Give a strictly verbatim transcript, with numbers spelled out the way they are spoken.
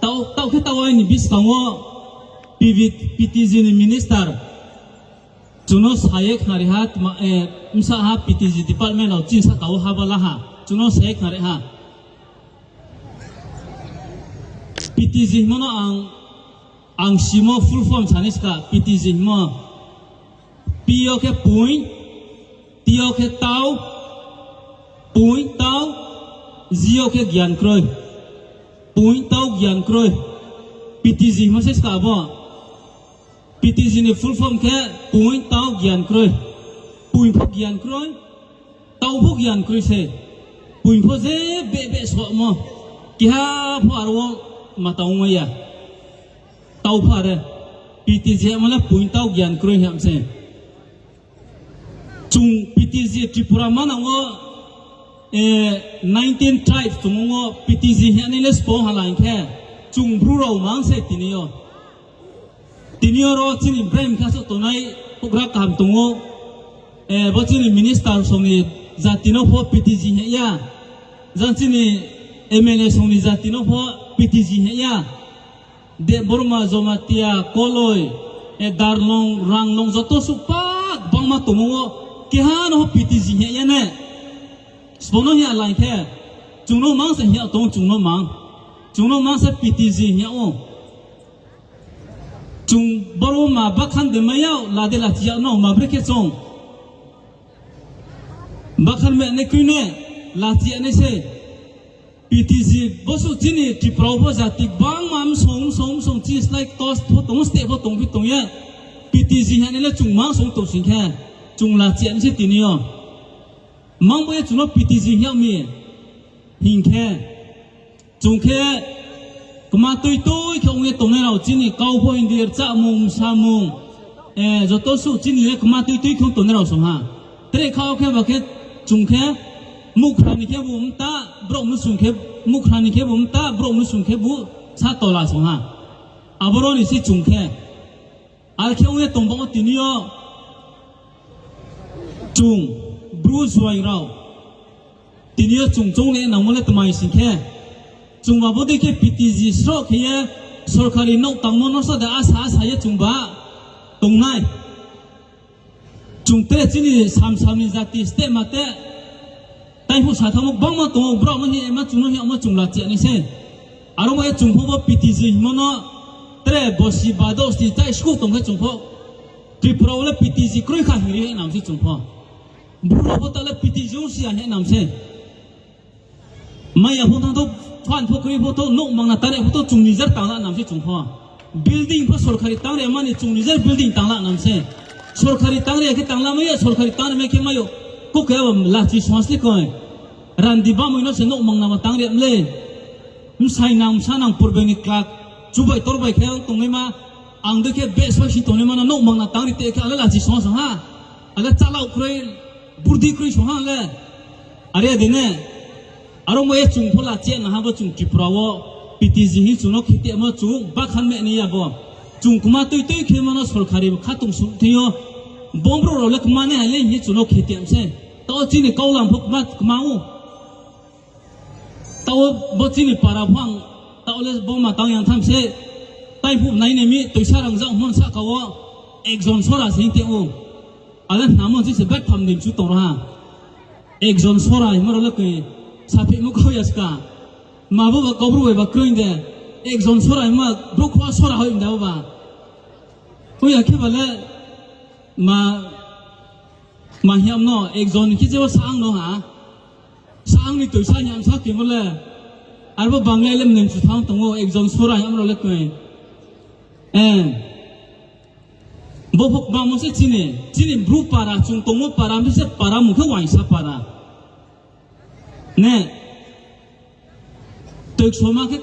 Taoh, taoh khe taoh aini buskang wo P V, P T G ni minister chung no sa ye khnari ha, tma, eh, bsa ha P T G department rao chini sahka wo haba la ha, chung no sa ye khnari ha. P T G hingmo no ang, ang simo full form sa ni ska, P T G hingmo. P yo khe poi, T yo khe tau, poi tau, G yo khe gian kroi. Poi tau gian kroi. P T G hingmo se ska abo. P T G ni full form khe poi tau gian kroi. Poi pho gian kroi, tau pho gian kroi se. Poi pho je beh beh somo. Keha pho aro wo ma tangmai ya. Tau pho are. P T G hingmo le poi tau gian kroi hing se. Chung P T G Tripura manang wo, eh, nineteen tribes tongmo wo P T G hing ye nai le sbo ha la hing khe, chung Bru rao mang se tini yo. Tini yo ro chini Ibrahim kha souh tongnai houhgra kaham tong ou. Eh, bo chini minister song ni jati no pho P T G hing ya. Jang chini M L A song ni jati no pho P T G hing ya. Debbarma, Jamatia, Koloi, eh, Darlong, Ranglong, joto suh pa gbangma tongmo wo keha no pho P T G hing ya ne. Sbo no hing ya lai khe, chung no mang se hing ya tong, chung no mang. Chung no mang se P T G hing ya ou. Chung boro ma bakhan de mai ya, la de lachi ya no, ma bre khe chung. Bakhan me ne kroi ne, lachi ya nai se. P T G bo suh chini Tripura wo pho jati gbangma msong, msong, msong, chini slái kto pho tong, steh pho tong, phi tong ye. P T G hing ya nai le chung mang song tong sing khe, chung lachi ya nai se tini yo. Mang bo ye chung no P T G hing ya mi hing khe, chung khe kma tui tui khe ong ye tongnai rao chini kau pho Hindi rchamung, msamung, eh, joto suh chini le kma tui tui khe tongnai rao song ha. Tre kha wo khe ba khe chung khe muhkhra ni khebu mta, brouh mnusu khe, muhkhra ni khebu mta, brouh mnusu khebu sa tola song ha. Aboro ni se chung khe. Are khe ong ye tong ba wo tini yo chung Bru juaing rao. Tini yo chung choung le nangmo le tma hing sing khe, chung ba bodei khe P T G sroh khe ye sorkari nouh tangmo no sa de asa asa ye chung ba tongnai. Chung tre chini sam sam ni jati steh ma te, taiphuh sa thanngmo gbangma tong ou, brao no hing ye ma chung no hing yagmo chung lachi ya nai se. Aro mo ye chung pho bo P T G hingmo no tre bosi ba dosti chai skuh tong khe chung pho Tripura wo le P T G kroi kha hing ri hing nam se chung pho. Bru rao pho ta le P T G ong si ya hing nam se. Mai ya pho thanng thou, phan pho kroi pho thou, nouh mangna tang ri pho thou, chung nijer tang la nam se chung pho. Building pho sorkari tang ri mani chung nijer building tang la nam se. Sorkari tang ri khe tang la mai ya, sorkari tang ri mai khe mai yo. Kau khe abo lachi song ha sle koi. Randi bamoi no se nouh mangna ma tang ri mle. Bsai nang, bsa nang, purbe ni kla, chubai torbai khe tongnaima, ang dei khe beh soi si tongnaima no nouh mangna tang ri te khe ale lachi song song ha. Ale chalao kroi, burdi kroi song ha le. Are ya de ne. Aro mo ye chung pho lachi ya na ha bo chung Tripura wo P T G hing chung no kheti yamo chung bakhan me ni ya bo. Chung kma tui tui khemo no sorkari khatungsung thing yo. Bo brouh rao le kma nai hai le hing chung no kheti yam se. Taoh chini kaulam pho kma, kma ou. Taoh bo chini para pho ang, taoh le bo ma tang yang tham se, taiphuh nai nai mi, toisa rangzag mon sahka wo, ekjon sora se hing te ou. Ale hnamo se se betham din chu tong ro ha. Ekjon sora hingmo rao le koi, saphimo kau ya ska. Ma bo ba Kaubru bai ba kroi de, ekjon sora hingma, brouh khua sora hoi da bo ba. Oi ya khe ba le, ma, ma hing yam no, ekjon khe je wo saang no ha. Saang ni toisa hing yam sa khe mo le. Arbo Bangla le mneng chu thang tong ou, ekjon sora hing yam rao le koi. Eh. Bo pho kma mo se chini, chini Bru para, chung tongmo para, mi se para mung khe uaingsa para. Ne. Toiksoma khe